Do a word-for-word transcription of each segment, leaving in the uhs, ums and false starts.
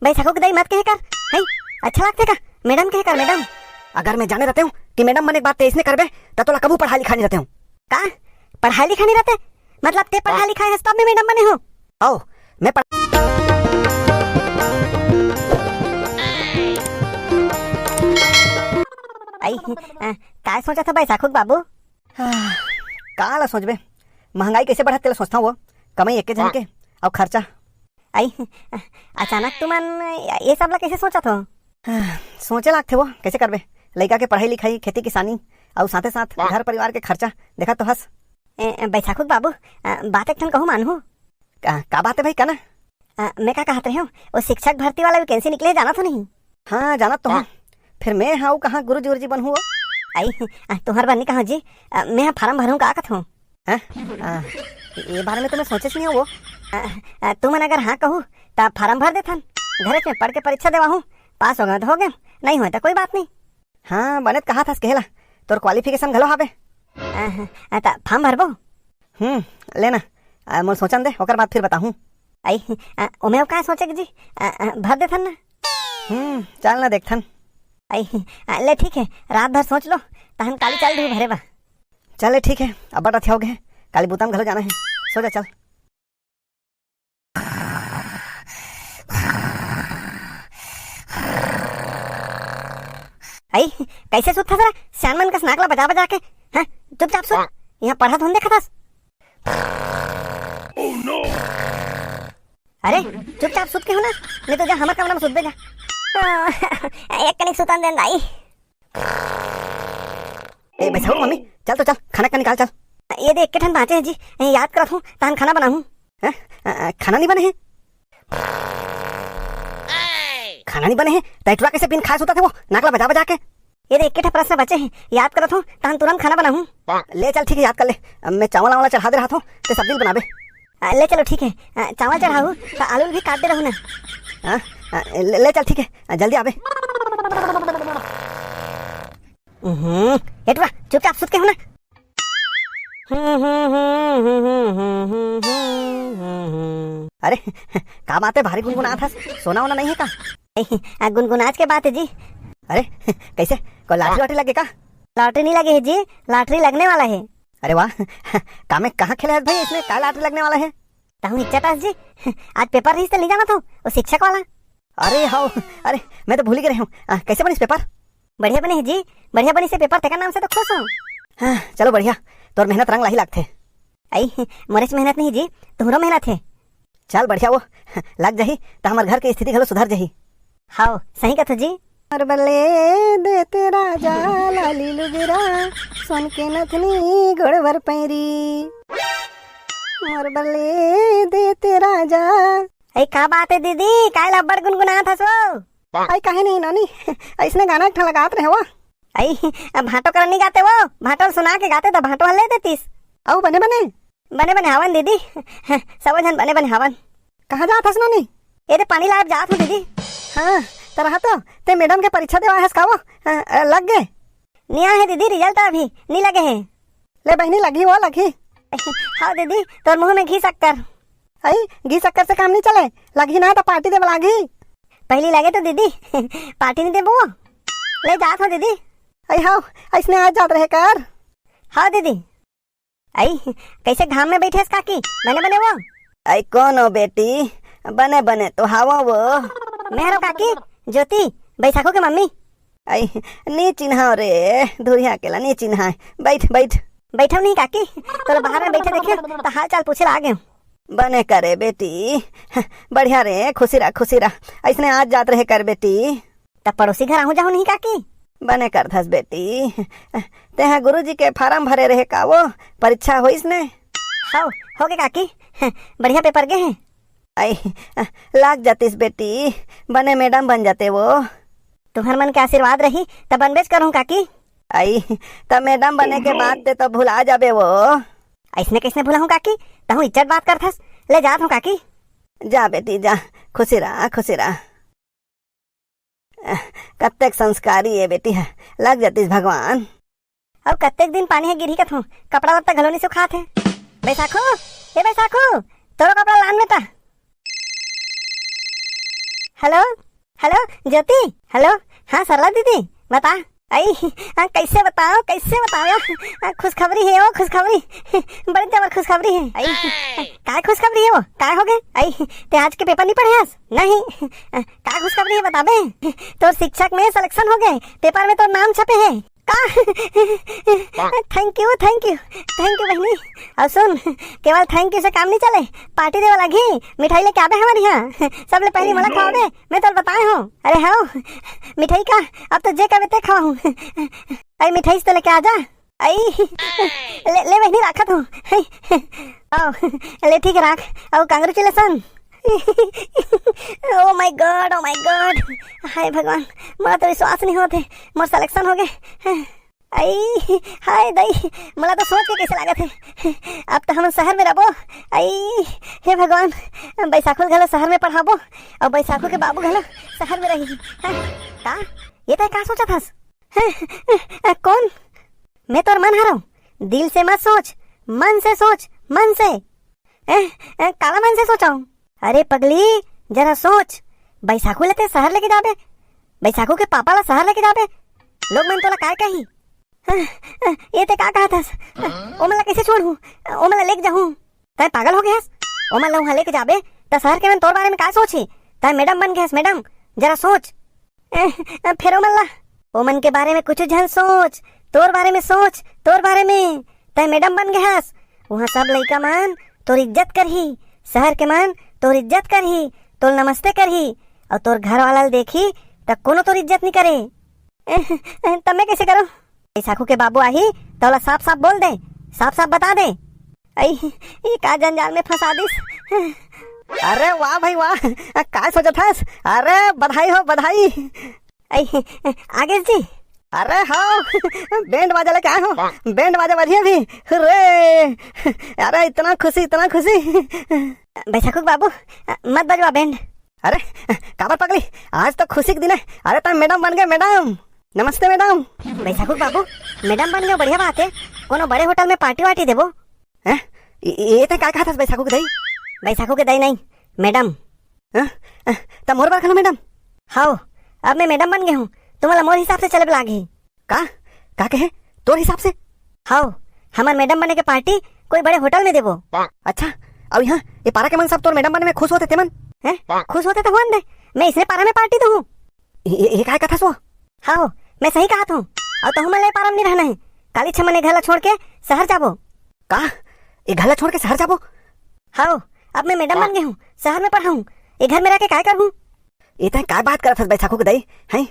बैसाखू के दाई मत कहे कर। हैं? अच्छा लगथे का? मैडम कहे कर, मैडम। अगर मैं जाने रहते हूँ कि मैडम बने के बाद तैं इसने करबे, त तोला कभू पढ़ाई लिखाई नहीं रहते हूँ। का? पढ़ाई लिखाई नहीं रहते? मतलब तैं पढ़ाई लिखाई है तब मैं मैडम बने हूँ? आओ, मैं पढ़- आई, अ, काय सोचा था बैसाखू के बाबू? का ला सोचबे, महंगाई कैसे बढ़त तेला सोचता हूँ वो, कमाई एक झन के, अउ खर्चा। आई, अचानक तुमन ये सब ला कैसे सोचत हो? सोचे लागथे वो, कैसे करबे, लइका के पढ़ाई लिखाई, खेती किसानी, अउ साथे साथ घर परिवार के खर्चा, देखा तो हस। ए, बैसाखू के बाबू, अ, बात एक ठन कहूँ मानहू? का, का बात है भाई, का ना? अ, मैं का कहत रहे हूँ, वो शिक्षक भर्ती वाला वैकेंसी निकले, जानत हो नहीं? हाँ, जानत तो हूँ। फिर मैं हाँ कहाँ गुरुजी उरुजी बनहूँ वो? आई, अ, तुम्हार बर नहीं कहा जी, अ, मैं हाँ फार्म भरूँ का कहत हूँ। हैं? आ, ये बारे में तो मैं सोचे नहीं हूँ वो। आ, आ, तुमन अगर हाँ कहू, त फार्म भर देथन। घरे में पढ़ के परीक्षा देवाहूँ, पास हो गए तो हो गए, नहीं होए तो कोई बात नहीं। हाँ, बने त कहा था कहेला, तोर क्वालिफिकेशन घलो हावे। आ, आ, त फार्म भरबो? हम्म, लेना, आ, मोर सोचन दे, ओकर बाद फिर बताहूँ। आई, आ, ओमे अब का सोचे के जी? आ, आ, भर देथन ना। हम्म, चल ना देखथन। आई, आ, ले ठीक है, रात भर सोच लो, तहन काली चल दू भरे बा। चल ठीक है, अब्बड़ रतिहा होगे हे, काली बुता म घलो जाना हे, सो जा चल। आई, कैसे सुतथस रे? सियान मन कस नाक ला बजा बजा के, हैं? चुपचाप सुत, यहाँ पढ़त होन देखत हस। अरे, चुपचाप सुत के हो ना, नहीं तो जा हमर कमरा में सुतबे जा। एक कनिक सुतन देन दाई। ए, बैसाखू मम्मी, चल तो चल, खाना का निकाल चल। ये दे, एक ठन बाँचे हे जी, याद करत हूँ, तहन खाना बनाहूँ। हैं? अ, अ, खाना नहीं बने हे? खाना नहीं बने हे? तै टुरा कैसे बिन खाए सुतत हे वो, नाक ला बजा बजा के? ये दे, एक ठन प्रश्न बचे हे, याद करत हूँ, तहन तुरंत खाना बनाहूँ। ले चल, ठीक है, याद कर ले। अब मैं चावल वावल चढ़ा दे रहा हूँ, ते सब्जी बनाबे। आ, ले चलो, ठीक है। आ, चावल चढ़ाहू, त आलू भी काट दे रहू ना। हाँ, आ, ले, ले चल, ठीक है, आ, जल्दी आबे। हम्म, ए टुरा, चुपचाप सुत के हो ना। अरे, का बात है, भारी गुनगुनात हस? सोना वोना नहीं है का? आ, गुनगुनाच के बात है जी। अरे, कैसे? कोई लॉटरी वॉटरी लगे का? लॉटरी नहीं लगे है जी, लॉटरी लगने वाला है। अरे वाह, का में कहाँ खेले हस भाई, इसमें का लॉटरी लगने वाला है? तहूँ इच्चट हस जी, आज पेपर रहिस त नहीं जानत हूँ, वो शिक्षक वाला। अरे हव, अरे मैं तो भूल ही गए हूँ। आ, कैसे बनिस पेपर? बढ़िया बने हे जी, बढ़िया बनिस हे पेपर, तेकर नाम से तो खुश हूँ। हाँ, चलो बढ़िया, तोर मेहनत रंग लाही लागथे। आई, मोरेच मेहनत नहीं जी, तुहरो मेहनत है। चल बढ़िया वो, लग जाही त हमर घर के स्थिति घलो सुधर जाही। हाव, सही कथो जी। मोर बर ले देते राजा लाली लुगरा, सोन के नथनी गोड़ बर पैरी। मोर बर ले देते राजा। ए, का बात है दीदी, काय ला अब्बड़ गुनगुनात हस वो? आई काहे नहीं नानी, अइसने गाना एक ठन लगात रहे वो। आई, अब भांटो करा नहीं गाते वो, भांटो सुना के गाते त भांटो ले देतिस। अउ बने बने? बने बने हावन दीदी, सबो झन बने बने हावन। कहाँ जात हस नानी? ए दे पानी लाए जात हूँ दीदी। हाँ, त रहा तो, ते मैडम के परीक्षा देवा हस का वो? अ, अ, लग गे? नहीं आए हे दीदी, रिजल्ट अभी नहीं लगे हे। ले बहिनी, लगही वो, लगही। हाँ दीदी, तोर मुँह में घी शक्कर। आई, घी शक्कर से काम नहीं चले, लगही ना त पार्टी देवे लागही। पहली लगे तो दीदी, पार्टी नहीं देबो? ले जात हो दीदी। आई हाव, अइसने आ जात रहे कर। हाँ दीदी। आई, कैसे घाम में बैठे हस काकी, बने बने वो? आई कोनो बेटी, बने बने तो हावा वो। मैं हरो काकी, ज्योति, बैसाखू के मम्मी। आई, नी चिन्हाव रे, धुरिया केला नी चिन्हाय। बैठ, बैठ। बैठव नहीं काकी, तोला बाहर में बैठे देखे, त हाल चाल पूछे ला आ गए। बने करे बेटी, बढ़िया रे, खुशी रह, खुशी रह। अइसने आज जात रहे कर बेटी। त पड़ोसी घर आहू जाहू नहीं काकी? बने करथस बेटी, तेहा गुरुजी के फारम भरे रहे का वो, परीक्षा होइस ने? हव, होगे काकी, बढ़िया पेपर गे हे। आई, लाग जातिस बेटी, बने मैडम बन जाते वो। तुहर मन के आशीर्वाद रही, त बनबेच करहूँ काकी। आई, त मैडम बने के बाद ते तो भुला जाबे वो। अइसने कइसने भुलाहूँ काकी, तहूँ इज्जत बात करथस, ले जात हूँ काकी। जा बेटी जा, खुशी रह, खुशी रह। कत्तेक संस्कारी ये बेटी हे, लग जातिस भगवान। अउ कत्तेक दिन पानी हे गिरही कथों, कपड़ा लत्ता घलो नहीं सुखात हे। बैसाखू, ए बैसाखू, तोरो कपड़ा लान बेटा। हेलो, हेलो ज्योति। हेलो, हाँ सरला दीदी, बता। अई, हाँ, कैसे बताओ, कैसे बताओ यार? हाँ, खुशखबरी है वो, खुशखबरी। बड़ी जबर खुशखबरी है। अई, काय खुशखबरी है वो? काय हो गए? अई, ते आज के पेपर नहीं पढ़े हस? नहीं। काय खुशखबरी है बताबे? तोर शिक्षक में सिलेक्शन हो गए, पेपर में तोर नाम छपे है। का? Thank you, thank you, thank you बहनी। और सुन, केवल थैंक यू से काम नहीं चले, पार्टी देवे लागी, मिठाई लेके आबे हमारे यहाँ। सबले पहली मला खवाबे, मैं तो बताए हूँ। अरे हाँ, मिठाई का अब तो जे कहबे ते खवाहूँ। अरे मिठाई से तो लेके आ जा। आई, ले, ले बहनी, राखत हूँ। आओ, ले ठीक है, राख। आओ, congratulation. Oh my God, oh my God, हाय भगवान, मोला तो विश्वास नहीं होते, मोर सिलेक्शन हो गए। आई, हाय दई, मोला तो सोच के कैसे लागत है। अब तो हम शहर में रहबो। आई, हे भगवान, बैसाखू घलो शहर में पढ़ाबो और बैसाखू के बाबू घलो शहर में रही। हाँ, का? ये तय का सोचत हस? कौन? मैं तोर मन हरव। दिल से मत सोच, मन से सोच, मन से। ए, ए, काला मन से सोचाऊं? अरे पगली, जरा सोच, बैसाखू ला ते शहर लेके जाबे, बैसाखू के पापा ला शहर लेके जाबे, लोग मन तोला काय कही? हाँ, हाँ, ये ते का कहत हस? हाँ, ओमन ला कैसे छोड़हूँ? ओमन ला लेके जाहूँ? तै पागल हो गए हस? ओमन ला उहाँ लेके जाबे, त शहर के मन तोर बारे में का सोची? तै मैडम बन गए हस, मैडम, जरा सोच। ए, ए, फेर ओमन ला, ओमन के बारे में कुछ झन सोच, तोर बारे में सोच, तोर बारे में। तै मैडम बन गए हस, उहाँ सब लइका मन तोर इज्जत करही, शहर के मन तोर इज्जत करही, तोर नमस्ते करही, और तोर घर वाला ल देखही त कोनो तोर इज्जत नहीं करे। ए, ए, तब मैं कैसे करूँ? बैसाखू के बाबू आही, त ओला साफ साफ बोल दे, साफ साफ बता दे। अई, ये का जंजाल में फंसा दिस। अरे वाह भाई वाह, काय सोचत हस? अरे बधाई हो, बधाई। अई, आगे जी। अरे हाँ, बैंड बाजा लेके आए हो, बैंड बाजा बजिए भी। रे, अरे इतना खुशी, इतना खुशी। बैसाखू के बाबू, मत बजवा बैंड। अरे काबर पगली, आज तो खुशी के दिन है। अरे तै मैडम बन गए, मैडम। नमस्ते मैडम। बैसाखू के बाबू, मैडम बन गए, बढ़िया बात है। कोनो बड़े होटल में पार्टी वार्टी देबो। हैं? ये, ये तै का कहत हस बैसाखू के दई? बैसाखू के दई नहीं, मैडम। हैं? त मोर बर घलो मैडम? हव, अब मैं मैडम बन गए हूँ, तुमला मोर हिसाब से चले बर लागही। का? का कहे? तोर हिसाब से? हव, हमर मैडम बने के पार्टी कोई बड़े होटल में देबो। अच्छा, अब यहाँ ये पारा के मन सब तोर मैडम बने में खुश होते तेमन? हैं? खुश होते तो हुअन दे, मैं इसने पारा में पार्टी दूँ। ये, ये, ये काय कथस वो? हव, मैं सही कहत हूँ। और तहु मन ला ये पारा में नहीं रहना है। काली छमन ये घर ला छोड़ के शहर जाबो। का? ये घर ला छोड़ के शहर जाबो? हव, अब मैं मैडम बन गई हूँ, शहर में पढ़ाऊँ। ये घर में रह के काय करूँ? ये तै काय बात करत हस बैसाखू के दई, हैं?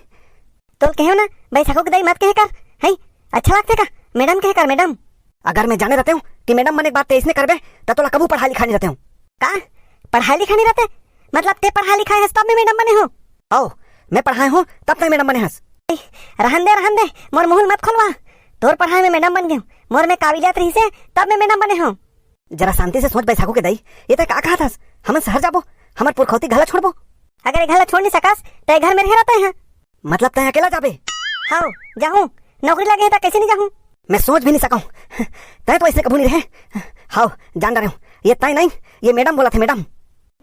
तोल कहे ना, बैसाखू के दई मत कहे कर, हैं? अच्छा लगथे का? मैडम कहे कर, मैडम। अगर मैं जाने रहते हूँ कि मैडम बने के बाद तै इसने करबे, त तोला कभू पढ़ाई लिखाई नहीं रहते हूँ। का? पढ़ाई लिखाई नहीं रहते? मतलब तै पढ़ाई लिखाई हस तब मैं मैडम बने हूँ? आओ, मैं पढ़ाए हूँ तब तै मैडम बने हस। ए, रहन दे, रहन दे, मोर मुँह ल मत खोलवा। तोर पढ़ाई में मैडम बन गए हूँ, मोर में काबिलियत रही से तब मैं मैडम बने हूँ। जरा शांति से सोच बैसाखू के दई, ये तै का कहत हस? हमन शहर जाबो, हमर पुरखौती घर ला छोड़बो। अगर ये घर ला छोड़ नहीं सकस, त ये घर में रहे रहते हैं। मतलब तै अकेला जाबे? हाँ, जाहूँ। नौकरी लगे है त कैसे नहीं जाहूँ? मैं सोच भी नहीं सकूँ। तै तो ऐसे कभू नहीं रहे। हाँ, जान रहे हूँ। ये तै नहीं, ये मैडम बोलथे, मैडम।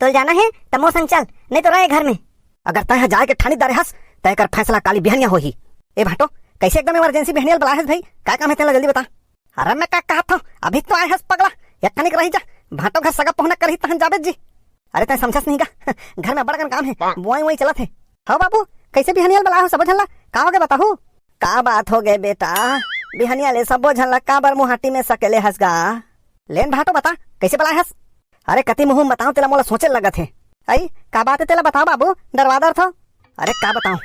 तोल जाना है त मोर संग चल, नहीं तो रहे घर में। अगर तै ह जाए के ठानी डारे हस, त एकर फैसला काली बिहनिया होही। ए भाटो, कैसे एकदम इमरजेंसी बिहनिया ल बलाए हस भाई? का काम है तेला, जल्दी बता। अरे मैं का कहत हूँ, अभी तो आए हस पगला, एक कनिक रही जा, भाटो घर सगा पहुना करही तहन जाबे जी। अरे तै समझस नहीं का? घर में बड़कन काम है, बुआई उआई चलत है। हव बाबू, कैसे बिहनिया ल बलाए हो सबो झन ला? का हो गए बताहू? का बात हो गए बेटा, बिहनिया ले सबो झन ला काबर मुहाटी में सकेले हस गा? लेन भाटो बता, कैसे बलाए हस? अरे कति मुँह बताओ तेला, मोला सोचे लगत है। अई, का बात है तेला बताओ बाबू, डरवा दर थो। अरे का बताओ,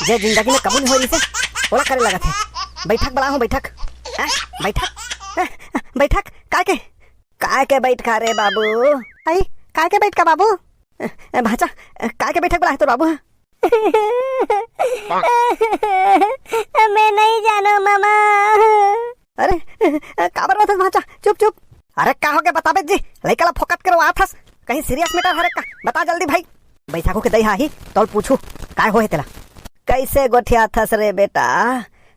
जे जिंदगी में कबू नहीं होई रिसे, ओला करे लगत है। बैठक बलाए हूँ, बैठक। हैं? बैठक? हैं? बैठक? काय के? काय के बैठका रे बाबू? अई, काय के बैठका बाबू? ए, भाचा, काय के बैठक बलाए तो बाबू? मैं नहीं जानों मामा। अरे, काबर रोथस भाचा? चुप, चुप। अरे, का हो गया बताबे जी? लइका ला फोकट के रोवाथस। कहीं सीरियस मैटर हरे का? बता जल्दी भाई। बैसाखू के दई हा ही, तोल पूछू, काय होहे तेला? कैसे गोठियाथस रे बेटा?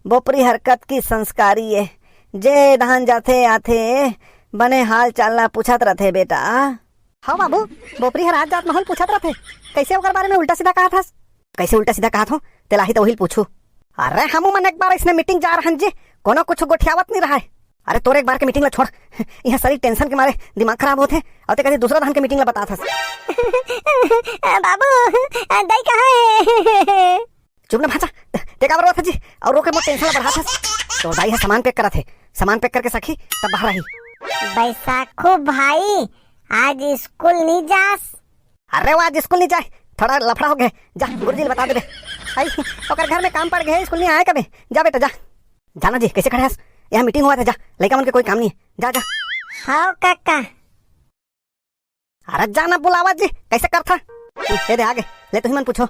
बोपरी हरकत की संस्कारी ये। जे धान जाथे आथे, बने हाल चाल ला पूछत रथे बेटा। हव बाबू, बोपरी हर आत जात महूं ल पूछत रथे, कइसे ओकर बारे में उल्टा सीधा कहत हस? कइसे उल्टा सीधा कहत हों, तेला ही तो उही ल पूछहूं। अरे हमू मन एक बार अइसने मीटिंग जाय रहन जी, कोनो कुछु गोठियावत नइ रहय। अरे तोर एक बार के मीटिंग ला छोड़, इहां सरीर टेंशन के मारे दिमाग खराब होथे, अउ तें कती दूसरा डहन के मीटिंग ला बतात हस। बाबू, दाई कहां हे? चुप ना भांचा, तें काबर रोवत हस जी? अउ रो के मोर टेंशन ला बढ़ात हस। तोर दाई ह सामान पैक करत हे, सामान पैक करके सकही तब बाहर आही। बैसाखू भाई, आज स्कूल नइ जास? अरे वो आज स्कूल नइ जाय, थोड़ा लफड़ा हो गे। जा गुरुजी ल बता देबे। अई, ओकर घर में काम पड़ गे, स्कूल नइ आय कभू। जा बेटा जा। जाना जी, कइसे खड़े हस? इहां मीटिंग होवत हे, जा। लइका मन के कोई काम नइ हे, जा जा। हव काका। अरे जा ना बुलावा जी, कइसे करथा? ए दे आगे, ले तुही मन पूछो।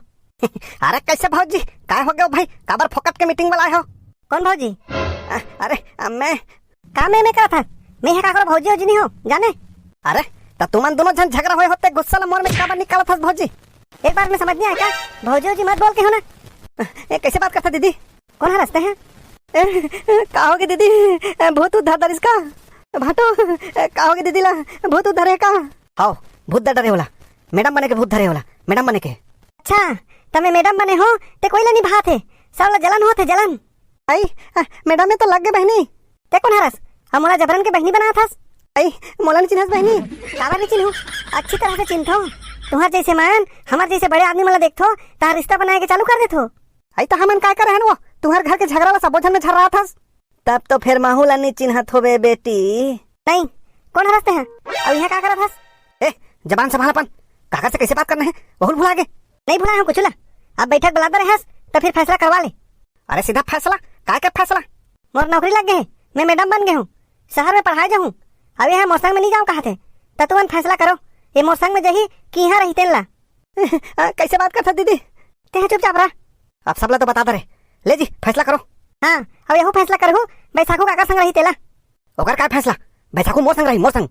अरे कइसे भौजी, काय हो गे भाई, काबर फोकट के मीटिंग बलाय हव? कोन भौजी? अ, अरे अ, मैं। का मैं मैं करथा? मैं इहां काकरो भौजी हो जी नइ हों, जाने? अरे त तुमन दूनों झन झगरा होय होते, गुस्सा ला मोर में काबर निकालत हस भौजी? एक बार में समझ नइ आय का? भौजी हो जी मत बोल के हो ना। ए, कइसे बात करथा दीदी? कोन हरस तें? ए, का होगे दीदी? ए, भूत उत धर डरिस का? भांटो, ए, का होगे दीदी ला? भूत उत धरे का? हव, भूत धर डरे हे ओला। मैडम बने के भूत धरे हे ओला। मैडम बने के। अच्छा, त मैं मैडम बने हों, तें कोई ला नइ भात हे। सब ला जलन होत हे, जलन। अई, ए, मैडम में तो लग गे बहिनी। तें कोन हरस? अउ मोला जबरन के बहिनी बनात हस? अई, मोला नइ चिन्हस बहिनी? काबर नइ चिन्हूं? अच्छी तरह से चिन्हथों। तुंहर जइसे मन, हमर जइसे बड़े आदमी मन ला देखथों, तहां रिश्ता बनाय के चालू कर देथों। अई त हमन काय करे हन वो? तुंहर घर के झगरा ला सबो झन में झर्रात हस। तब तो फेर महूं ला नइ चिन्हत होबे बेटी। नहीं, कोन हरस तें? अउ इहां का करत हस? ए, जबान संभाल अपन। काकर से कइसे बात करना हे, वहू ल भुला गे। नइ भुलाय हों कुछु ला। अब बइठक बलात रहे हस, त फेर फैसला करवा ले। अरे सीधा फैसला? काय के फैसला? मोर नौकरी लग गे हे, मैं मैडम बन गे हों, शहर में पढ़ाय जाहूं। अब इहां मोर संग में नइ जावंव कहत हे, त तुमन फैसला करो, ये मोर संग में जाही कि इहां रही तेन ला। अ, कइसे बात करथा दीदी? तें चुपचाप रह। अब सब ला तो बता डरे। ले जी, फैसला करो। हां, अब यहू फैसला करहूं, बैसाखू काकर संग रही तेला। ओकर काय फैसला? बैसाखू मोर संग रही, मोर संग।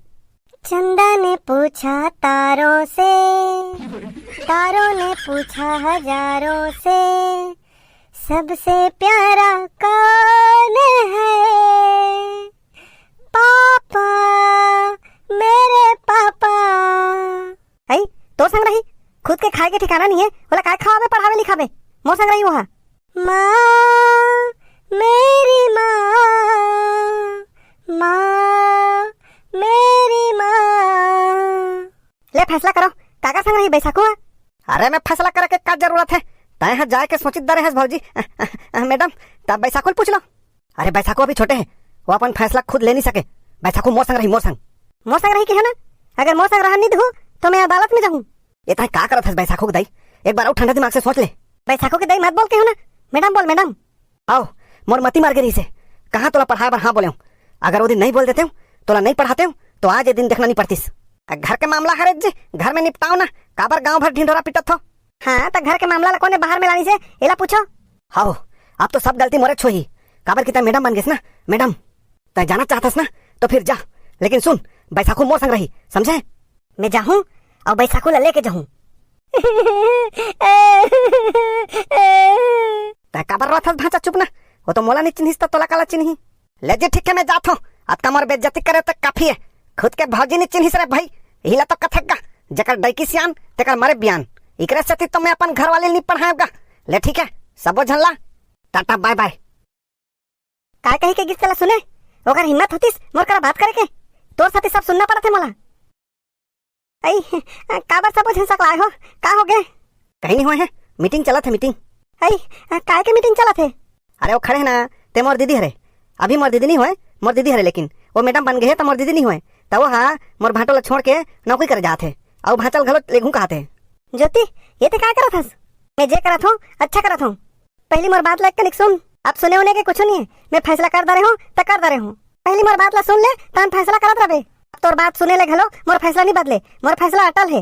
चंदा ने पूछा तारों से, तारों ने पूछा हजारों से, सबसे प्यारा कौन है? पापा, मेरे पापा। अई, तोर संग रही? खुद के खाय के ठिकाना नइ हे, ओला काय खवाबे, पढ़ाबे, लिखाबे? मोर संग रही वो हा। माँ, मेरी माँ, माँ, मेरी माँ। ले फैसला करो, काकर संग रही बैसाखू हा? अरे मैं फैसला करे के का जरूरत हे? तैं हा जाय के सोचित डरे हस भौजी। मैडम, त बैसाखू ल पूछ लो। अरे बैसाखू अभी छोटे हे, वो अपन फैसला खुद ले नइ सके। बैसाखू मोर संग रही, मोर संग। मोर संग रही कहे ना, अगर मोर संग रहन नइ देहू, त मैं अदालत में जाहूं। ए तैं का करत हस बैसाखू के दाई? एक बार अउ ठंडा दिमाग से सोच ले। बैसाखू के दाई मत बोल कहे ना, मैडम बोल, मैडम। हव, मोर मती मार गे रहिसे। कहां तोला पढ़ाय बर हां बोलेंव? अगर ओ दिन नइ बोल देतेंव, तोला नइ पढ़ातेंव, त आज ए दिन देखना नइ पड़तिस। घर के मामला हरे जी, घर में निपटाव ना, काबर गांव भर ढिंढोरा पीटत हो? हां, त घर के मामला ला कोने बाहर में लानिसे, एला पूछो। हव, अब तो सब गलती मोरेच होही, काबर कि तैं मैडम बन गेस ना, मैडम। तैं जाना चाहथस ना, त फेर जा, लेकिन सुन, बैसाखू मोर संग रही, समझे? मैं जाहूं, अउ बैसाखू ला लेके जाहूं। तैं काबर रोथस भांचा, चुप ना। वो तो मोला नइ चिन्हिस त तोला काला चिन्ही। ले जी ठीक हे, मैं जात हों। अतका मोर बेइज्जती करे त काफी हे। खुद के भौजी नइ चिन्हिस रे भाई। इही ला तो कथे गा, जेकर डैकी सियान, तेकर मरे बियान। इकरे सेती तो मैं अपन घरवाली नइ पढ़ायेंव गा। ले ठीक हे, सबो झन ला टाटा बाय बाय। काय कही के गिस तेला सुने? ओकर हिम्मत होतिस मोर करा बात करे के? तोर साथे सब सुनना पड़त हे मोला। अई, काबर सबो झन सकलाय हो? का हो गे? कहीं नइ होय हे, मीटिंग चलत हे, मीटिंग। अई, काय के मीटिंग चलत हे? अरे वो खड़े हे ना, ते मोर दीदी हरे। अभी मोर दीदी नइ होय, मोर दीदी हरे, लेकिन वो मैडम बन गे हे त मोर दीदी नइ होय। त वो हा मोर भांटो ला छोड़ के नौकरी करे जात हे, अउ भांचा ल घलो लेगहूं कहत हे। ज्योति, ये ते का करत हस? मैं जे करत हों, अच्छा करत हों। पहिली मोर बात ला एक कनिक सुन। अब सुने उने के कुछु नइ हे, मैं फैसला कर डरे हों, त कर डरे हों। पहिली मोर बात ला सुन ले, तहन फैसला करत रबे। अब तोर बात सुने ले घलो मोर फैसला नइ बदले, मोर फैसला अटल हे।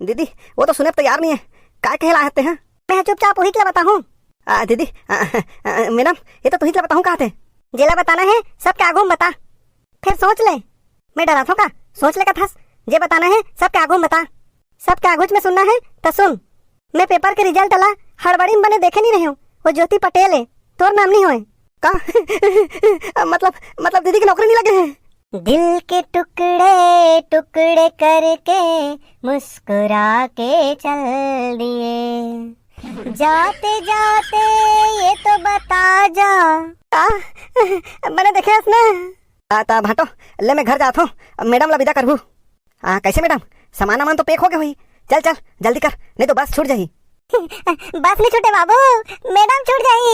दीदी, वो तो सुने तैयार नइ हे, काय कहे ला हे ते हा? मैं चुपचाप उही ला बताहूं। आ, दीदी, आ, आ, आ, मैडम, ये तो तुही ला बताहूं कहत हे। जेला बताना हे, सबके आगू में बता। फेर सोच ले। मैं डराथों का? सोच ले कथस। जे बताना हे, सबके आगू में बता। सबके आगूच में सुनना हे, त सुन। मैं पेपर के रिजल्ट ला हड़बड़ी में बने देखे नइ रहेंव। वो ज्योति पटेल हे, तोर नाम नइ होय। का? मतलब, मतलब दीदी के नौकरी नइ लगे हे? दिल के टुकड़े टुकड़े करके मुस्कुरा के चल दिए। जाते जाते ये तो बता जा। आ, बने देखे हस ना। आ, ता भाटो, ले मैं घर जात हूँ, मैडम ला विदा करबू। आ, कैसे मैडम? सामान वामान तो पैक हो गए हुई। चल चल, जल्दी कर, नहीं तो बस छूट जाही। बस नहीं छूटे बाबू, मैडम छूट जाही।